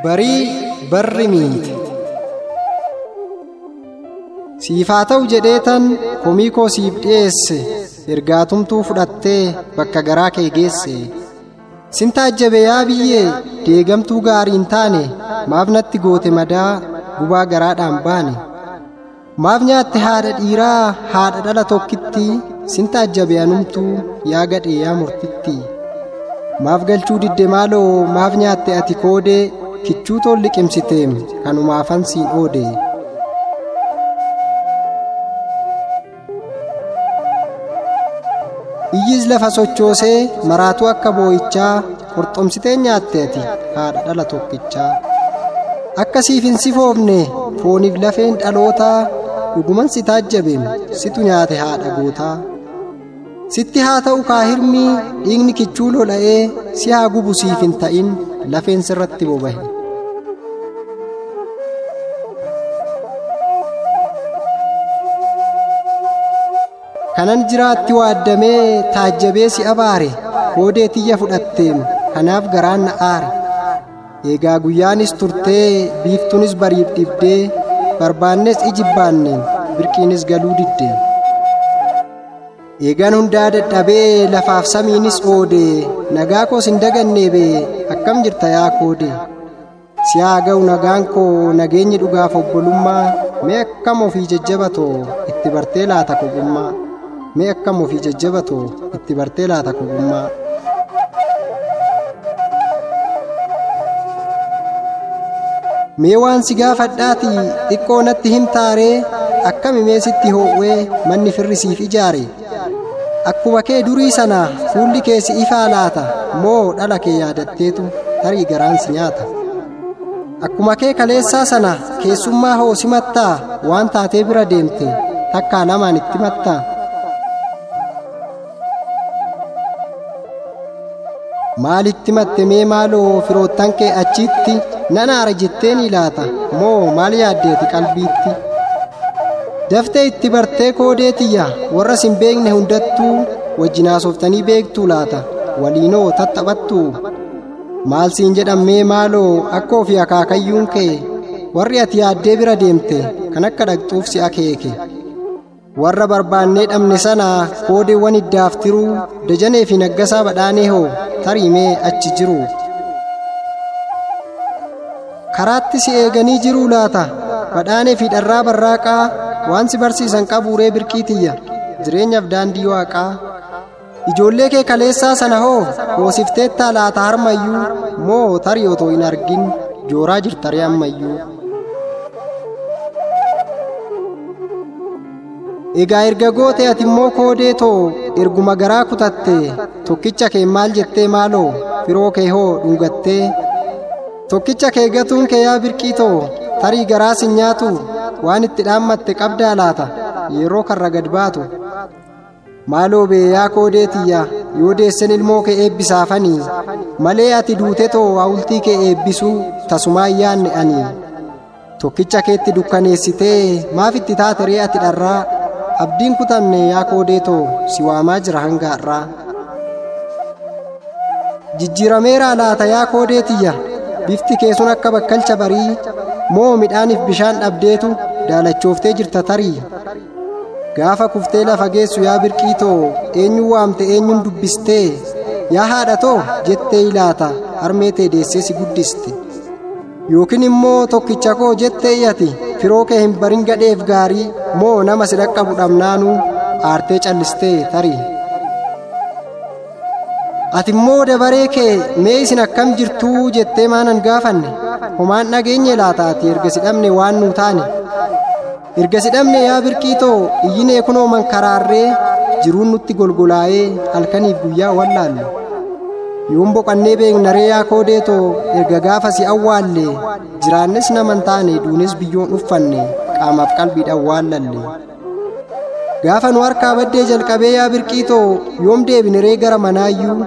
Barii barri miite. Siif haa ta'u jedheetan komii koo siif dhiyeesse, ergaatumtuu fudhattee bakka garaa kee geesse. Sin taajjabe yaa biyyee deegamtuu gaarii hin taane, maaf natti goote madaa gubaa garaadhaan baane. Maaf nyaatte haadha dhiiraa haadha dhala tokkitti, sin taajjabe anumtuu yaa gadhee yaa murtitti. Maaf galchuu didde maaloo maaf nyaatte ati koodee, kichuu toon liqimsiteem kanumaafan siin oode. Iyyis lafa sochoosee maraatuu akka boo'ichaa, qurxumsitee nyaatte ati haadha dhala tokkichaa. Akka siif hin sifoofne fooniif lafeen dhalootaa, dhuguman si taajjabeem situ nyaate haadha gootaa. Sitti haa ta'u kaa hirmii dhiigni kichuu lola'ee, si haa gubu siif hin ta'in lafeen sirratti bobahe. Kanan jiraatti waaddamee taajjabee si abaare, koodee tiyya fudhatteem kanaaf garaan na aare. Eegaa guyyaanis turtee biiftuunis bariif dhibdee, barbaannes ijibbaanneen birqiinis galuu didde. Eegaan hundaa dadhabee lafaaf samiinis oode, nagaa koos hin dagannee bee akkam jirta yaa koode. Si haa ga'u nagaan koo nageenyi dhugaaf obbolummaa, mee akkam ofii jajjabatoo itti bartee laata kophummaa. Mee akkam ofii jajjabatoo itti bartee laata kophummaa. Mee waan si gaafadhaatii xiqqoo natti himtaaree, akkami mee sitti hoo'ee manni firri siif ijaare. Akkuma kee durii sana fuulli kee si ifaa laata, moo dhala kee yaadatteetu tarii garaan si nyaata. Akkuma kee kaleessaa sana keessummaa hoo simattaa, waan taatee bira deemte takkaa lamaan itti mattaa. Maalitti matte mee maaloo firoottan kee achitti, nan aara jettee ni laata moo maal yaaddeeti qalbiitti. Daftee itti bartee koodee tiyya warra sin beekne hundattuu, wajjin haasoftanii beektuu laata waliinoo tattaphattuu. Maal siin jedhan mee maaloo akkoo fi akaakayyuun kee, warri ati yaaddee bira deemte kan akka dhaqxuuf si akeeke. Warra barbaannee dhabne sana koodeewwan iddaaf tiruu, dajanee fi naggasaa badhaanee hoo tarii mee achi jiru. Karaatti si eeganii jiruu laata badhaanee fi dharraa barraaqaa, waan si barsiisan qabuuree birqii tiyya jireenyaaf daandii waaqaa. Ijoollee kee kaleessaa sana hoo hoosifteettaa laata harmayyuu, moo tarii otoo hin argin jooraa jirtaree ammayyuu. Egaa erga goote ati immoo koodee too erguma garaa kutatte, tokkicha kee maal jettee maaloo firoo kee hoo dhungattee. Tokkicha kee gatuun kee yaa birqii too tarii garaa sin nyaatu, waan itti dhaammatte qabdaa laata yeroo karra gad baatu. Maaloo bee yaa koodee tiyya yoo deessen ilmoo kee eebbisaafanii, malee ati duute too hawultii kee eebbisuu tasumaa hin yaanne ani. Tokkicha keetti dukkaneessitee maaf itti taate ree ati dharraa, abdiin kutamne yaa koodee too si waamaa jira hanga har'aa. Jijjiirameeraa laata yaa koodee tiyya bifti kee sun akka bakkalcha barii, moo midhaaniif bishaan dhabdeetu daalachooftee jirta tarii. Gaafa kuftee lafa geessu yaa birqii too eenyuun waamte eenyuun dubbistee, yaa haadha too jettee ilaata harmee tee deessee si guddiste. Yookiin immoo tokkicha koo jettee ati firoo kee hin barin gadheef gaarii, moo nama si dhaqqabu dhabnaanuu aartee callistee tarii. Ati immoo dabaree kee mee isin akkam jirtuu jettee maanan gaafanne, homaan dhageenye laata ati erga si dhabne waan nuu taane. Erga si dhabne yaa birqii too iyyinee kunoo mankaraarree, jiruun nutti golgolaa'ee halkaniif guyyaa wallaalle. Yoon boqannee beeknaree yaa koodee too erga gaafa si awwaalle, jiraannes naman taane duunes biyyoon uffanne qaamaaf qalbiidhaan waallalle. Gaafa nu harkaa baddee jalqabee yaa birqii too yoom deebine ree gara manaayyuu,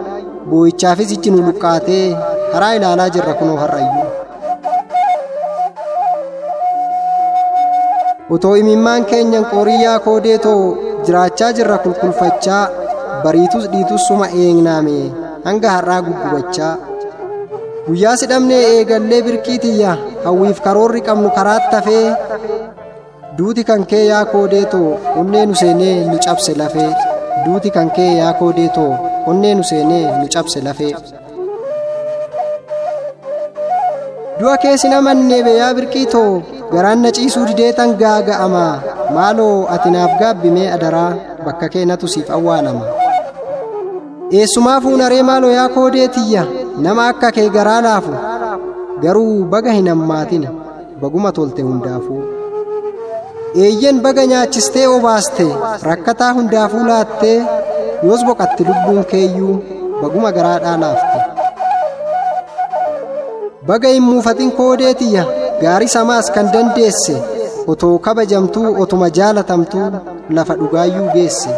boo'ichaafis ijji nu luqqaatee karaa ilaalaa jirra kunoo har'ayyuu. Otoo imimmaan keenyan qorii yaa koodee too jiraachaa jirra kulkulfachaa, bariitus dhiitus suma eegnaame hanga har'aa guggubachaa. Guyyaa si dhabnee eegallee birqii tiyya hawwiif karoorri qabnu karaatti hafee duuti kan kee yaa koodee too onnee nu seenee nu cabse lafee duuti kan kee yaa koodee too onnee nu seenee nu cabse lafee. Du'a kee sin amanne be yaa birqii too garaan na ciisuu didee tan gaaga'ama maaloo ati naaf gaabbimee adaraa bakka kee natu siif awwaalama. Eessumaa fuunaree maaloo yaa koodee tiyya nama akka kee garaa laafu garuu baga hin hammaatin baguma tolte hundaafuu. Eeyyen baga nyaachistee obaaste rakkataa hundaafuu laattee yoos boqatte lubbuun keeyyuu baguma garaadhaa laafte. Baga hin muufatin koodee tiyya gaarii samaas kan dandeesse otoo kabajamtuu otuma jaalatamtuu lafa dhugaayyuu geesse.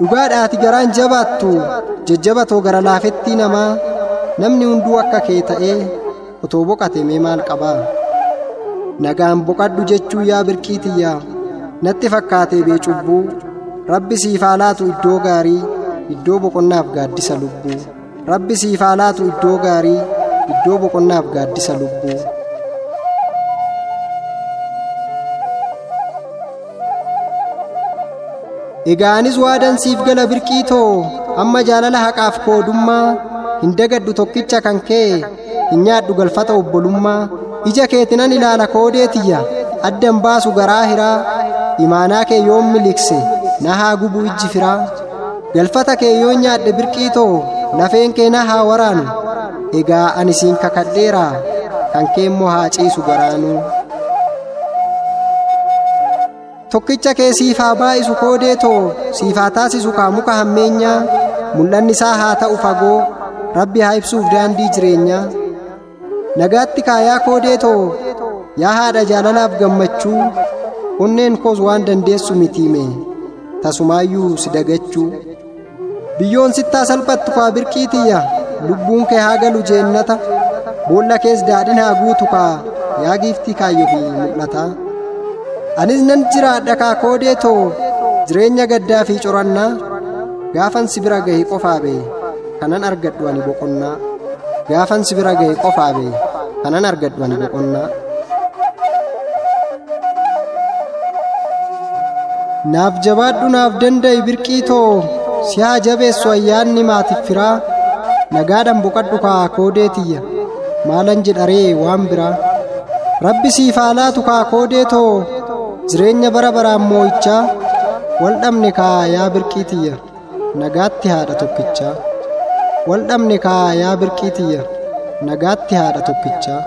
Dhugaadhaati garaan jabaattu jajjabatoo gara laafettii namaa namni hunduu akka kee ta'ee otoo boqate mee maal qabaa. Nagaan boqadhu jechuu yaa birqii tiyya natti fakkaatee bee cubbuu rabbi siif haa laatu iddoo gaarii iddoo boqonnaaf gaaddisa lubbuu rabbi siif haa laatu iddoo gaarii iddoo boqonnaaf gaaddisa lubbuu. Egaa anis waadan siif gala birqii too amma jaalala haqaaf koodummaa hin dagadhu tokkicha kan kee hin nyaadhu galfata obbolummaa ija keetinan ilaala koodee tiyya addan baasu garaa hiraa imaanaa kee yoon milikse na haa gubu ijji firaa galfata kee yoon nyaadhe birqii too lafeen kee na haa waraanu egaa ani siin kakadheeraa kan kee immoo haa ciisu garaanuu. Tokkicha kee siif haa baa'isu koodee too siif haa taasisu kaa muka hammeenyaa mul'anni isaa haa ta'u fagoo rabbi haa ibsuuf daandii jireenyaa. Nagaatti kaayaa koodee too yaa haadha jaalalaaf gammachuu onneen koos waan dandeessu mitiime tasumaayyuu si dagachuu. Biyyoon sittaa salphattu kaa birqii tiyya lubbuun kee haa galu jeennata boolla kees daadhin haa guutu kaa yaa giiftii kaayyoo fi mul'ataa. Anis nan jiraadha kaa koodee too jireenya gaddaa fi corannaa gaafan si bira gahe qofaa bee kanan argadhu ani boqonnaa gaafan si bira gahe qofaa bee kanan argadhu ani boqonnaa. Naaf jabaadhu naaf danda'i birqii too si haa jabeessu ayyaanni maatiif firaa nagaadhaan boqadhu kaa koodee tiyya maalan jedharee waan biraa rabbi siif haa laatu kaa koodee too jireenya bara baraan moo'ichaa wal dhabne kaa yaa birqii tiyya nagaatti haadha tokkichaa wal dhabne kaa yaa birqii tiyya nagaatti haadha tokkichaa.